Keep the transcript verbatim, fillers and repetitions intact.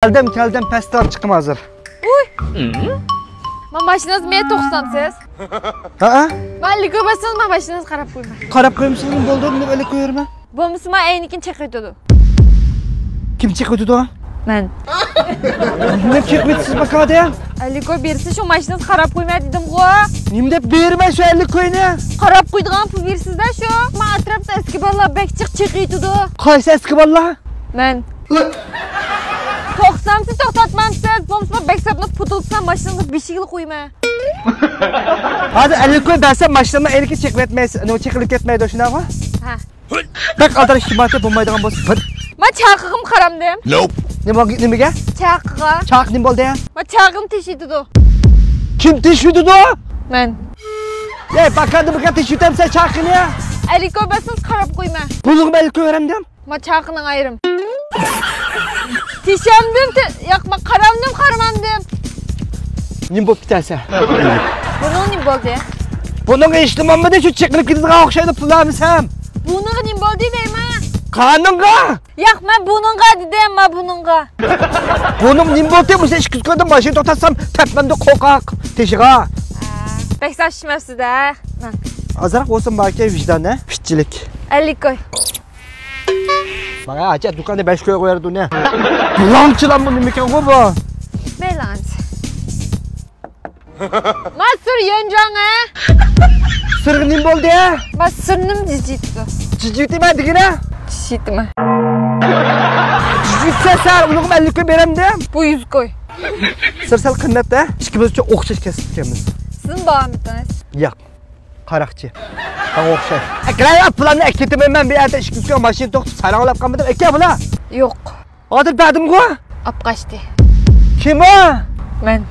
كەلدىم، كەلدىم، پەستىن چىقتىم ھازىر. ئۇي! ما ماشىنىڭىزنى مەن توختىتامسىز؟ ھە؟ ما ئەللىك كوي بەرسىڭىز، ما ماشىنىڭىزنى قاراپ قويىمەن. قاراپ قويمىسىڭىز نېمە بولدى، نېمە ئەللىك كوي بېرىمەن؟ بولمىسا ما ئەينىكىنى چېقىۋېتىدۇ. كىم چېقىۋېتىدۇ؟ مەن. نېمە چېقىۋېتىسىز باكادە؟ ئەللىك كوي بېرسە شۇ ماشىنىڭىزنى قاراپ قويىمەن دېدىمغۇ. نېمە دەپ بېرىمەن شۇ ئەللىك كوينى؟ قاراپ قويىدىغان پۇل بېرىسىز-دە شۇ. ما ئەتراپتا ئەسكى بالىلار بەك جىق چېقىۋېتىدۇ. قايسى ئەسكى بالىلار؟ مەن. توختامسىز، توختاتمامسىز؟ بولمىسا بەك سەپنى پۇتۇلسا ماشىنىڭىزنى بېشىگىلا قويىمەن. ھازىر ئەللىك كوي بەرسەم ماشىنامنىڭ ئەينىكى چېقىۋەتمەيسىز، نېمە چېقىلىپ كەتمەيدۇ شۇنداقمۇ؟ ھە. بەك ئالدىراش ئىشتىماتى بولمايدىغان بولسا بىر. ما چاقىغىمۇ قارامدىم. نېمە، نېمىگە؟ چاقىغا. چاقى نېمە بولدى؟ ما چاقىنى تېشىۋېتىدۇ. كىم تېشىۋېتىدۇ؟ مەن. يا باكادە باكا تېشىۋېتەمسەن چاقىنى؟ ئەللىك كوي بەرسىڭىز قاراپ قويىمەن. بۇنىڭغا ئەللىك كوي بېرەمدىم. ما چاقىنىڭ ئايرىم. تېشەمدىم، تە-، ياق، ما قارامدىم، قارىمامدىم. نېمە بولۇپ كېتەسەن؟ بۇنىڭ نېمە بولدى؟ بۇنىڭغا ھېچنېمە بولمىدى، شۇ چېقىلىپ كېتىدىغان ئوخشايدۇ پۇللارمىسام. بۇنىڭغا نېمە بولدى دەيمەن؟ قانۇنغا! ياق، مەن بۇنىڭغا دېدىم، ما بۇنىڭغا. بۇنىڭ نېمە بولدى؟ مۇشۇ ئىككى يۈز كويدىن ماشىنا توختاتسام تەپمەمدۇ قوقاق تېشىغا. ھە، بەك ساپ چۈشمەپسىز-دە. ماڭ. ئازراق بولسۇن باركەن ۋىجدان، ھە؟ پىتچىلىك. ئەللىك كوي. ماڭا ھاجەت دۇكاندا بەش كوي قوياردۇ نە. بۇلاڭچىلاممۇ نېمىكەنغۇ بۇ؟ مەيلى ئەمسە. ما سۈر يۆنجاڭ ھە؟ سۈرگە نېمە بولدى؟ ما سۈرنىمۇ جىجىتتى. جىجىتىمەن دېگىنە؟ جىجىتىمەن. جىجىتسە سەن ئۇنىڭغا ئەللىك كوي بېرەمدىم. بۇ يۈز كوي. سۈر سەل قىممەت ھە؟ ئىككىمىز ئۈچۈن ئوخشاش كەسىپ ئىكەنمىز. سىزمۇ بارمىدىڭىز؟ ياق. قاراقچى. ساڭا ئوخشاش. ئەكرەم، پۇلامنى ئەكېتىمەن مەن بۇ يەردە ئىككى ئۈچ كۈن ماشىنا توختىتىپ ساراڭلاپ قالمىدىم. ئەكە بۇلا. يوق. ھازىر بەردىمغۇ؟ ئاپ قاچتى. كىم ئۇ؟ مەن.